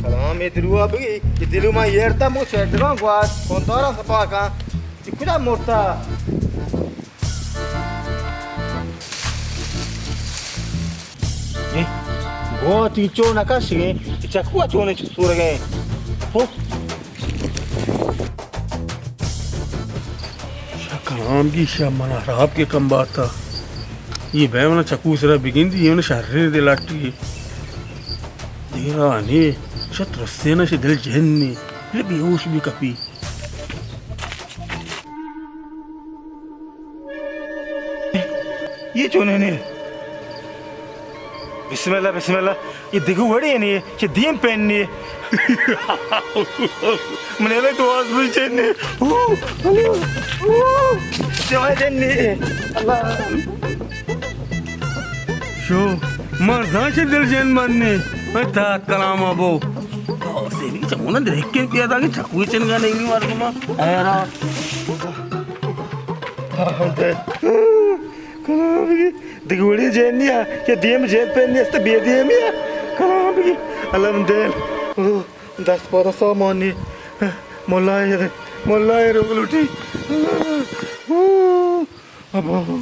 کلام اے دروا بگی، اے دلو ما یرتا مو شیطان گواز، کندارا سپاکا، اے کجا مرتا؟ اے، گو تی چو نکشگے، چکو چونے چ سورگے۔ ہو۔ شا کلام گی شا منا خراب کے کم باتا۔ یہ بے منا چکو سرا بگندی، یہ منا شرین دے لاٹی۔ دیرا نے، شا ترسینا شا دل جن نے، یہ بیہوش بھی کپی۔ یہ چونیں نے؟ بسم اللہ، بسم اللہ۔ یہ دگہ وڑے نے، چہ دیم پین نے۔ من نے تو آس بچنے۔ چوائے دن نے۔ اللہ۔ شو، مرزاں چہ دل جن بننے۔ میں تات کلام ابو۔ سیمی چمونا درکن پیدا کہ چکوی چنگا نہیں مردما۔ ایرا۔ کلام بگی، دگہ وڑی جین نیا، کہ دیم جین پہ نیست بے دیم یا۔ کلام بگی، الم دل۔ اوہ، دست پادا سامانی۔ ملائے، ملائے روگ لوٹی۔ اوہ، ابا۔